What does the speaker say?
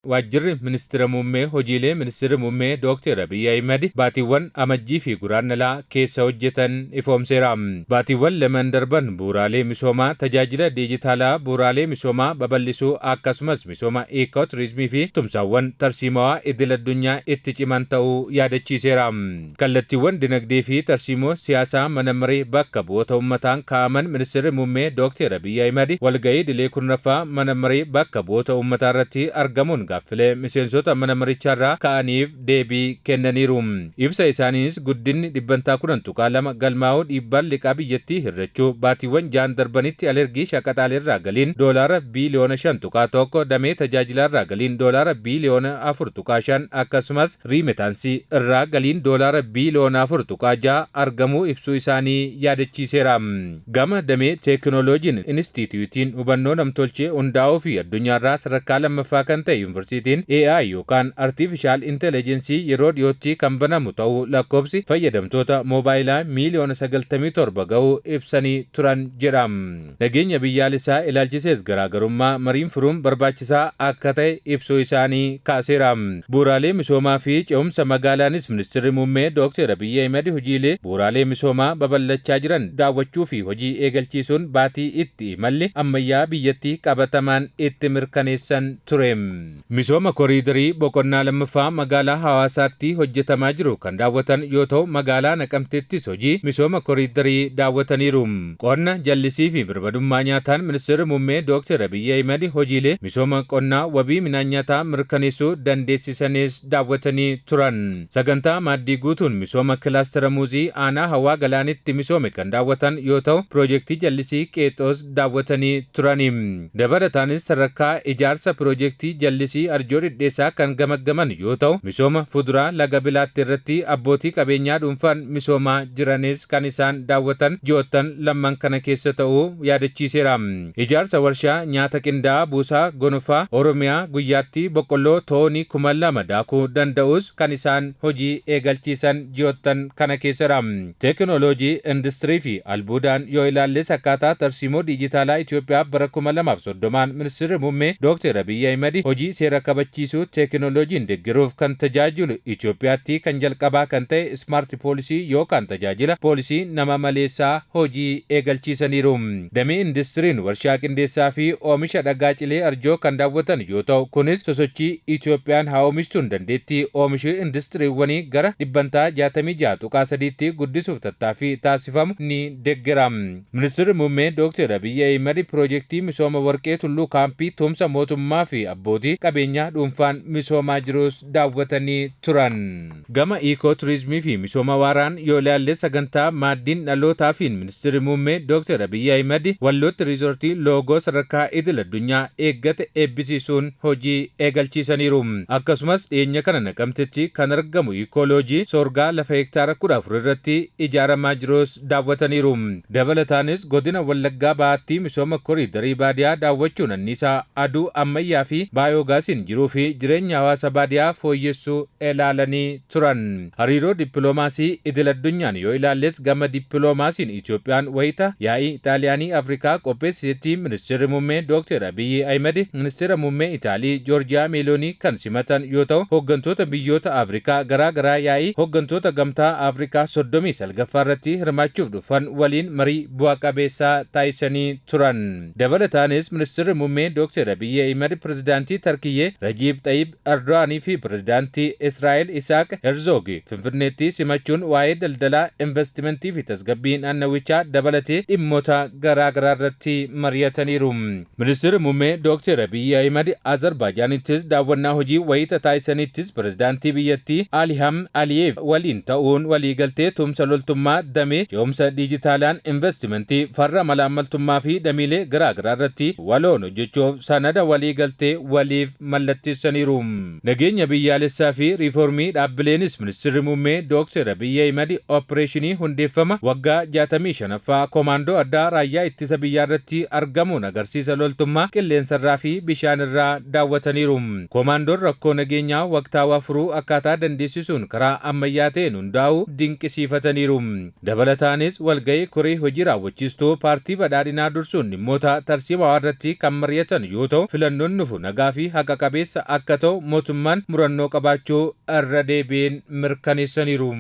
Waajjirri Ministira Muummee hojiilee Ministirri Muummee Dooktar Abiyyi Ahimad baatiiwwan Amajjii fi Guraandhalaa keessa hojjetan ifoomseera. Baatiiwwan lamaan darban bu'uuraalee misoomaa, tajaajila diijitaalaa, bu'uuraalee misoomaa babal'isuu akkasumas misooma iikoo turizimii fi tumsaawwan tarsiimawaa idil addunyaa itti ciman ta'uu yaadachiiseera. Kallattiiwwan dinagdee fi tarsiimoo siyaasaa mana maree bakka bu'oota uummataan kaa'aman Ministirri Muummee Dooktar Abiyyi Ahimad walga'ii idilee 10ffaa mana maree bakka bu'oota uummataa irratti argamuun gaaffilee miseensota mana marichaarraa ka'aniif deebii kennaniiru. Ibsa isaaniinis guddinni dhibbantaa 10.2 galmaa'uu, dhiibbaan liqaa biyyattii hir'achuu, baatiiwwan ja'an darbanitti alergii shaqaxaaleerraa galiin doolaara biiliyoona 5.1, damee tajaajilaarraa galiin doolaara biiliyoona 4.5 akkasumas riimitaansii irraa galiin doolaara biiliyoona 4.6 argamuu ibsuu isaanii yaadachiiseera. Gama damee teekinooloojiin Inistiitiyuutiin hubannoo namtolchee hundaa'uu fi addunyaarraa sadarkaa lammaffaa kan ta'e yuunivarsiitiin AI yookaan Artificial Intelligence yeroo dhiyootti kan banamu ta'uu, lakkoofsi fayyadamtoota moobaayilaa miiliyoona 97 ga'uu ibsanii turan jedha. Nageenya biyyaalessaa ilaalchisees garaagarummaa mariin furuun barbaachisaa akka ta'e ibsuu isaanii kaaseera. Bu'uuraalee misoomaa fi ce'umsa magaalaanis Ministirri Muummee Dooktar Abiyyi Ahimad hojiilee bu'uuraalee misoomaa babal'achaa jiran daawwachuu fi hojii eegalchiisuun baatii itti imalli ammayyaa biyyattii qabatamaan itti mirkaneessan ture. Misooma koriidarii boqonnaa lammaffaa magaalaa Hawaasaatti hojjetamaa jiru kan daawwatan yoo ta'u, magaalaa Naqamteettis hojii misooma koriidarii daawwataniiru. Qonna jallisii fi birmadummaa nyaataan Ministirri Muummee Dooktar Abiyyi Ahimad hojiilee misooma qonnaa wabii midhaan nyaataa mirkaneessuu dandeessisanis daawwatanii turan. Sagantaa maaddii guutuun misooma kilaastera muuzii aanaa Hawaa Galaanitti misoome kan daawwatan yoo ta'u, piroojeektii jallisii Qeexoos daawwatanii turani. Dabalataanis sadarkaa ijaarsa piroojeektii jallisii Arjoo Dhidheessaa kan gamaggaman yoo ta'u, misooma fuduraa Laga Bilaatti irratti abbootii qabeenyaa dhuunfaan misoomaa jiranis kan isaan daawwatan ji'oottan lamman kana keessa ta'uu yaadachiiseera. Ijaarsa warshaa nyaata qindaa'aa Buusaa Gonofaa Oromiyaa guyyaatti boqqolloo toonii 2000 daakuu danda'us kan isaan hojii eegalchiisan ji'oottan kana keessadha. Teekinooloojii, industirii fi albuudaan yoo ilaalles akkaataa tarsiimoo diijitaalaa Itoophiyaa bara 2030n Ministirri Muummee Dooktar Abiyyi Ahimad hojii seera kabachiisuu teekinooloojiin deeggaruuf kan tajaajilu Itoophiyaatti kan jalqabaa kan ta'e smart poolisii yookaan tajaajila poolisii nama maleessaa hojii eegalchiisaniiru. Damee industiriin warshaa qindeessaa fi oomisha dhagaa cilee Arjoo kan daawwatan yoo ta'u, kunis sosochii Itoophiyaan haa oomishtuun dandeettii oomishuu industiriiwwanii gara dhibbantaa 66.3tti guddisuuf tattaaffii taasifamu ni deeggara. Ministirri Muummee Dooktar Abiyyi Ahimad piroojeektii misooma warqee Tulluu Kaampii tumsa mootummaa fi abbootii qabeenyaa dhuunfaan misoomaa jirus daawwatanii turan. Gama iikoo turizimii fi misooma waaraan yoo ilaalle sagantaa maaddiin dhalootaafiin Ministirri Muummee Dooktar Abiyyi Ahimad Wallootti riizoortii loogoo sadarkaa idil addunyaa eeggate eebbisiisuun hojii eegalchiisaniiru. Akkasumas dhiyeenya kana Naqamtetti kan argamu iikooloojii Soorgaa lafa hektaara 14 irratti ijaaramaa jirus daawwataniiru. Dabalataanis godina Wallaggaa Bahaatti misooma koriidarii baadiyaa daawwachuun anniisaa aduu ammayyaa fi baayoogaasiin jiruu fi jireenya hawaasa baadiyaa fooyyessuu ilaalanii turan. Hariiroo dippiloomaasii idil addunyaan yoo ilaalles gama dippiloomaasiin Itoophiyaan wayita yaa'ii Xaaliyaanii Afrikaa qopheessitetti Ministeerri Muummee Dooktar Abiyyi Ahimad Ministeera Muummee Itaalii Joorjiyaa Meeloonii kan simatan yoo ta'u, hooggantoota biyyoota Afrikaa garaa garaa yaa'ii hooggantoota Gamtaa Afrikaa 39ffaa irratti hirmaachuuf dhufan waliin marii bu'a qabeessaa taasisanii turan. Dabalataanis Ministeerri Muummee Dooktar Abiyyi Ahimad Pirezidaantii Tarkiyyee Rajiib Xayyib Erdo'anii fi Pirezidaantii Israa'el Isaaq Herzog Finfinneetti simachuun waa'ee daldalaa, investimentii fi tasgabbii naannawichaa dabalatee dhimmoota garaa garaa irratti mari'ataniiru. Ministeerri Muummee Dooktar Abiyyi Ahimad Azerbaaijaanittis daawwannaa hojii wayita taasisanittis pirezidaantii biyyattii Aliham Aliyev waliin ta'uun waliigaltee tumsa loltummaa, damee ce'umsa diijitaalaan, investimentii, farra malaammaltummaa fi dameelee garaa garaa irratti waloon hojjechuuf sanada waliigaltee waliif mallatteessaniiru. Nageenya biyyaalessaa fi riiformii dhaabbileenis Ministeerri Muummee Dooktar Abiyyi Ahimad opereeshinii hundeeffama waggaa 65ffaa Komaandoo Addaa Raayyaa Ittisa Biyyaa irratti argamuun agarsiisa loltummaa qilleensarraa fi bishaanirraa daawwataniiru. Komaandoon rakkoo nageenyaa waqtaawaa furuu akkaataa dandeessisuun karaa ammayyaa ta'een hundaa'uu dinqisiifataniiru. Dabalataanis walga'ii koree hojii raawwachiistuu paartii badhaadhinaa dursuun dhimmoota tarsiimawaa irratti kan mari'atan yoo ta'u, filannoon dhufu nagaa fi haqa haqa qabeessa akka ta'u mootummaan murannoo qabaachuu irra deebiin mirkaneessaniiru.